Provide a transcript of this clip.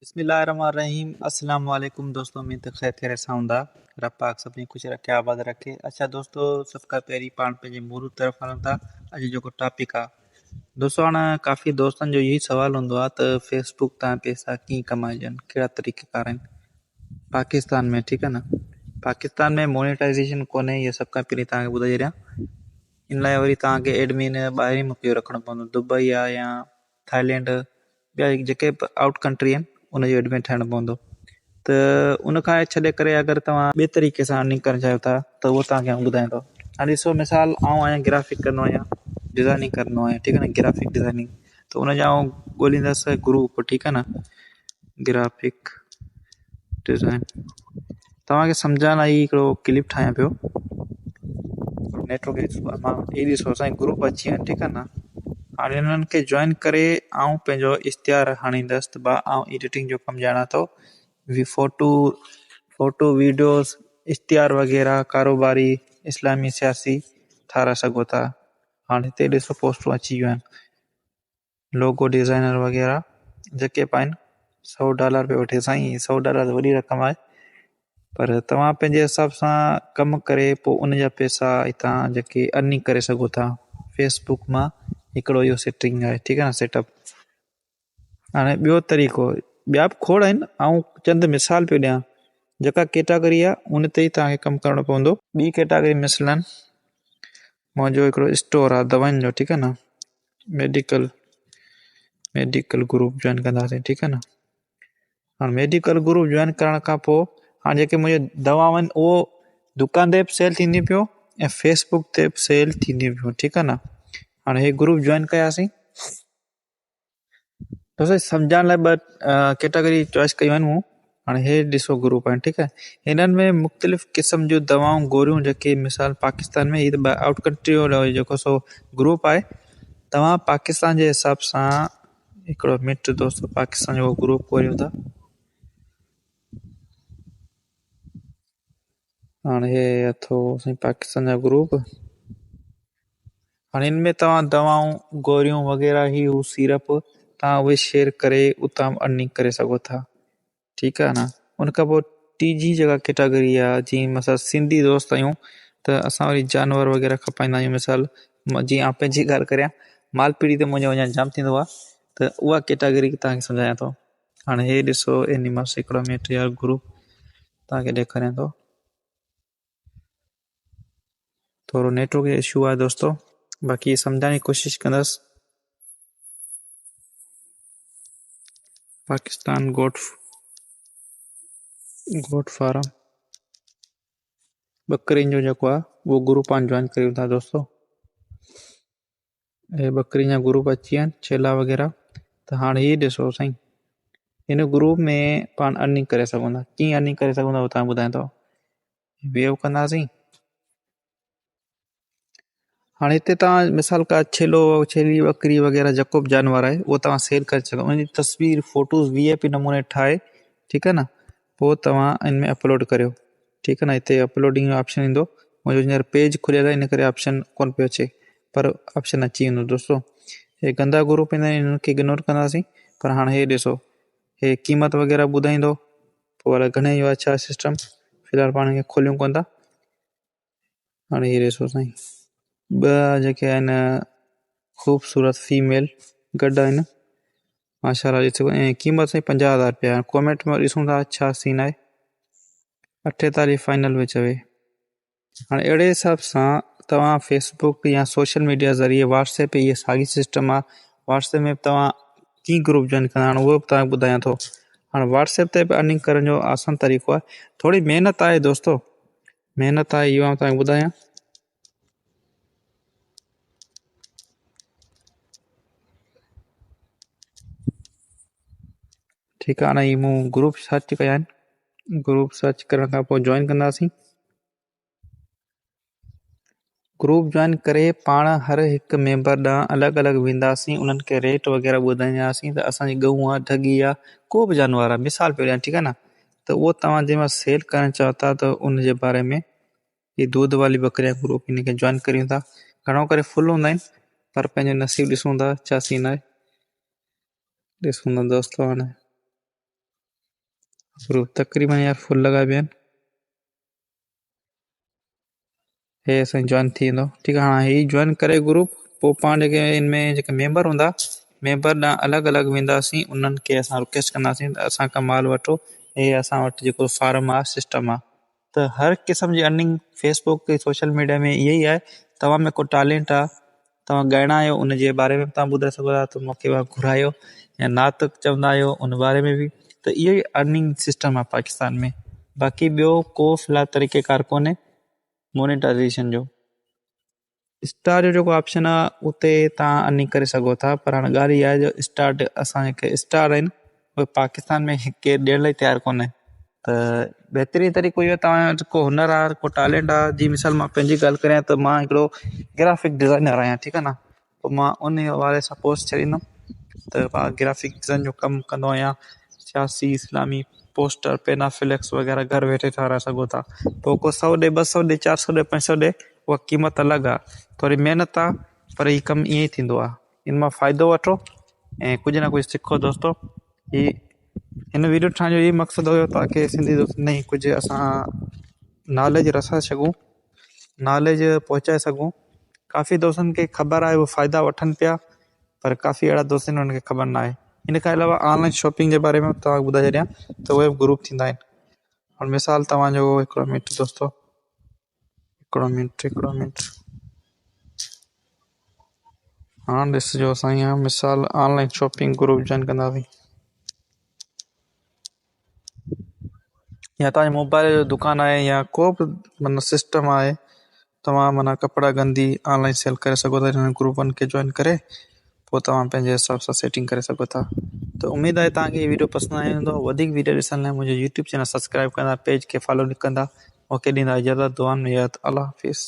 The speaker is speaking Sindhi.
بسم الله الرحمن الرحيم السلام عليڪم دوستو اميد ته خير خير سان هوندا رب پاڪ سڀني خوش رکي آباد رکي اچھا دوستو سڀ کان پهرين پاڻ پنهنجي موضوع طرف هلون ٿا اڄ جيڪو ٽاپڪ آ دوستو هاڻ ڪافي دوستن جو اهو سوال هوندو آ ته فيسبوڪ تان پيسا ڪيئن ڪمائجن ڪهڙا طريقه ڪار آهن پاڪستان ۾ ٺيڪ آ نه پاڪستان ۾ مونيٽائزيشن ڪونهي اهو سڀ کان پهرين توهان کي ٻڌائي ڇڏيان ان لاء وري توهان کي ايڊمن ٻاهرين ملڪ جو رکڻو پوندو دبئي آ يا ٿائلينڊ ٻيا جيڪي به آئوٽ ڪنٽري آهن ان جو ايڊمن ٺاهڻو پوندو ته ان کان ڇڏي ڪري اگر توهان ٻئي طريقي سان ارننگ ڪرڻ چاهيو ٿا ته اهو توهان کي آئون ٻڌايان ٿو. هاڻي ڏسو مثال آئون آهيان گرافڪ ڪندو آهيان ڊزائننگ ڪندو آهيان ٺيڪ آهي نه گرافڪ ڊزائننگ ته ان جا آئون ڳوليندس گروپ ٺيڪ آهي نه گرافڪ ڊزائن توهان کي سمجهائڻ لاء هي هڪڙو ڪلپ ٺاهيان پيو نيٽورڪ مان هي ڏسو سائين گروپ اچي ويا آهن ٺيڪ آهي نه هاڻي انهن کي جوائن ڪري آئون پنهنجو اشتهار هڻيندس ته ڀا آئون ايڊيٽنگ جو ڪم ڄاڻان ٿو فوٽو فوٽو ويڊيوز اشتهار وغيره ڪاروباري اسلامي سياسي ٺاهرائي سگهو ٿا هاڻي هتي ڏسو پوسٽون اچي ويون آهن لوگو ڊزائنر وغيره جيڪي به آهن $100 پيو وٺي سائين $100 ته وڏي رقم آهي پر توهان پنهنجي حساب سان ڪم ڪري پوءِ ان جا پئسا هتان جيڪي ارننگ ڪري سگهو ٿا فيسبڪ مان هڪڙو اهو سيٽنگ آهي ٺيڪ آهي نه سيٽ اپ هاڻي ٻيو طريقو ٻيا به کوڙ آهن آئون چند مثال پيو ڏيان جيڪا ڪيٽاگري آهي ان تي ئي توهان کي ڪم ڪرڻو پوندو. ٻي ڪيٽاگري مثلاً منهنجو هڪڙو اسٽور آهي دوائن جو ٺيڪ آهي نه ميڊيڪل ميڊيڪل گروپ جوائن ڪنداسين ٺيڪ آهي نه هاڻي ميڊيڪل گروپ جوائن ڪرڻ کان پوءِ هاڻي جيڪي منهنجي دوائون آهن اهو دڪان تي به سيل ٿينديون پيو ۽ فيسبڪ تي به سيل ٿينديون پيون ٺيڪ آهي نه هاڻي هي گروپ جوائن ڪياسين دوستو سمجهائڻ لاءِ ٻه ڪيٽاگري چوائس ڪيون آهن مون هاڻي هي ڏسو گروپ آهن ٺيڪ آهي هنن ۾ مختلف قسم جون دوائون گوريون جيڪي مثال پاڪستان ۾ هي ته آئوٽ ڪنٽري جو جيڪو سو گروپ آهي توهان پاڪستان جي حساب سان هڪڙو منٽ دوستو پاڪستان جو گروپ کوليون ٿا هاڻي هي اٿو سائين پاڪستان جا گروپ هاڻي ان ۾ توهان دوائون گوريون وغيره هي هو سيرپ توهان اهي شيئر ڪري اتان به ارننگ ڪري سگهو ٿا ٺيڪ آهي نه ان کان پوءِ ٽيجي جيڪا ڪيٽاگري آهي جيئن مثال سنڌي دوست آهيون ته اسان وري جانور وغيره کپائيندا آهيون مثال جيئن آئون پنهنجي ڳالهه ڪريان مال پيڙي تي منهنجو وڃڻ جام ٿيندو آهي ته اها ڪيٽاگري توهان کي سمجهايان ٿو هاڻي هي ڏسو اينيملس هڪڙو منٽ يار گروپ توهان کي ڏيکاريان ٿو ٿورو نيٽورڪ جو اشو آهي دوستو باقي سمجهائڻ جي ڪوشش ڪندس پاڪستان گوٽ گوٽ فارم ٻڪرين جو جيڪو آهي اهو گروپ پاڻ جوائن ڪريون ٿا دوستو هي ٻڪرين جا گروپ اچي ويا آهن ڇيلا وغيره ته هاڻي هي ڏسو سائين هن گروپ ۾ پاڻ ارننگ ڪري سگهون ٿا ڪيئن ارننگ ڪري سگهون ٿا اهو توهان ٻڌايان ٿو ويو ڪنداسين هاڻي هتي توهان مثال ڪا ڇيلو ڇيلي ٻڪري وغيره جيڪو به جانور آهي اهو توهان سيل ڪري سگهو ان جي تصوير فوٽوز وي I P نموني ٺاهي ٺيڪ آهي نه پوءِ توهان ان ۾ اپلوڊ ڪريو ٺيڪ آهي نه هتي اپلوڊنگ جو آپشن ايندو منهنجو هينئر پيج کليل آهي ان ڪري آپشن ڪونه پيو اچي پر آپشن اچي ويندو دوستو هي گندا گروپ ايندا آهن انهن کي اگنور ڪنداسين پر هاڻي هي ڏسو هي قيمت وغيره ٻڌائيندو پوءِ الائي گهڻي جو آهي ڇا سسٽم في الحال پاڻ کي کوليون ڪونه ٿا هاڻي هي ڏسو سائين ٻه جيڪي آهن خوبصورت فيميل گڏ آهن ماشاءالله ڏسو ۽ قيمت سائين 50,000 روپيا آهي ڪومينٽ ۾ ڏسون ٿا ڇا سين آهي 48 فائنل پيو چوي هاڻي اهڙي حساب سان توهان فيسبڪ يا سوشل ميڊيا ذريعي واٽس ايپ اهي ساڳي سسٽم آهي واٽس ايپ ۾ به توهان ڪيئن گروپ جوائن ڪندا هاڻي اهو به توهان کي ٻڌايان ٿو هاڻي واٽس ايپ تي به ارننگ ڪرڻ جو آسان طريقو آهي ٿوري محنت آهي دوستو محنت آهي اهو آئون توهان کي ٻڌايان ٺيڪ آهي هاڻي هي مون گروپ سرچ ڪيا آهن گروپ سرچ ڪرڻ کان پوءِ جوائن ڪنداسين گروپ جوائن ڪري پاڻ هر هڪ ميمبر ڏانهن الڳ الڳ وينداسين انهن کي ريٽ وغيره ٻڌائينداسين ته اسان جي ڳئون آهي ڍڳي آهي ڪو به جانور آهي مثال پيو ڏيان ٺيڪ آهي نه ته اهو توهان جنهن مهل سيل ڪرڻ چاهيو ٿا ته ان جي باري ۾ هي دودھ والي ٻڪريان گروپ ان کي جوائن ڪريون ٿا گهڻو ڪري فل هوندا آهن پر پنهنجو نصيب ڏسون ٿا ڇا سين آهي ڏسون ٿا دوستو هاڻي گروپ تقريبن يار فل لڳا پيا آهن. هي اسان جوائن ٿي ويندو. ٺيڪ آهي، هاڻي هي جوائن ڪري گروپ، پوءِ پاڻ جيڪي ان ۾ جيڪي ميمبر هوندا، ميمبر ڏانهن الڳ الڳ وينداسين، انهن کي اسان رڪويسٽ ڪنداسين ته اسان کان مال وٺو، هي اسان وٽ جيڪو فارم آهي، سسٽم آهي. ته هر قسم جي ارننگ فيسبڪ سوشل ميڊيا ۾ اها ئي آهي. توهان ۾ ڪو ٽيلنٽ آهي، توهان ڳائڻا آهيو، ان جي باري ۾ به توهان ٻڌائي سگهو ٿا ته مون کي گهرايو، يا نعت چوندا آهيو ان باري ۾ به. ته اهو ئي ارننگ سسٽم آهي پاڪستان ۾، باقي ٻيو ڪو في الحال طريقي ڪار ڪونهي مونيٽائيزيشن جو. اسٽار جو جيڪو آپشن آهي اتي توهان ارننگ ڪري سگهو ٿا، پر هاڻي ڳالهه اها آهي جو اسٽار اسان جيڪي اسٽار آهن اهي پاڪستان ۾ ڪير ڏيڻ لاءِ تيار ڪونهي. ته بهترين طريقو اهو آهي توهان وٽ ڪو هنر آهي، ڪو ٽيلنٽ آهي. جيئن مثال مان پنهنجي ڳالهه ڪريان ته مان هڪڙو گرافڪ ڊزائنر آهيان، ٺيڪ آهي نه. پوءِ مان ان حوالي سان پوسٽ ڇڏيندم ته مان گرافڪ ڊزائن جو ڪم ڪندو آهيان، سياسي اسلامي پوسٽر پينا فليڪس وغيره گهر ويٺي ٺهرائي سگهو ٿا. پوءِ ڪو 100 ڏي، 200 ڏي، 400 ڏي، 500 ڏي، اها قيمت الڳ آهي، ٿوري محنت آهي، پر هي ڪم ائين ئي ٿيندو آهي. ان مان فائدو وٺو ۽ ڪجهه نه ڪجهه سکو دوستو. هي هن ويڊيو ٺاهڻ جو اهو مقصد هيو تاڪه سنڌي دوستن تائين ڪجهه اسان ناليج رسائي سگهون، ناليج پهچائي سگهون. ڪافي دوستن کي خبر آهي، اهي فائدا وٺن پيا، پر ڪافي اهڙا دوست آهن انهن کي خبر نه آهي. ان کان علاوه آنلائن شاپنگ جي باري ۾ به توهان کي ٻڌائي ڇڏيان ته اهي به گروپ ٿيندا آهن. هاڻي مثال توهان جو هڪڙو منٽ دوستو، هڪڙو منٽ، هڪڙو منٽ، هاڻ ڏسجو سائين، ها مثال آنلائن شاپنگ گروپ جوائن ڪنداسين، يا توهان جو موبائل جو دڪان آهي يا ڪو به معنيٰ سسٽم آهي، توهان معنيٰ ڪپڙا گندي آنلائن سيل ڪري سگهو ٿا. انهن گروپن کي جوائن ڪري پوءِ توهان پنهنجي حساب سان سيٽنگ ڪري سگهو ٿا. ته اميد آهي توهان کي هي ويڊيو پسند آيو هوندو. وڌيڪ ويڊيو ڏسڻ لاءِ منهنجو يوٽيوب چينل سبسڪرائب ڪندا، پيج کي فالو ڪندا. مون کي ڏيندا اجازت، دعائن ۾ ياد. الله حافظ.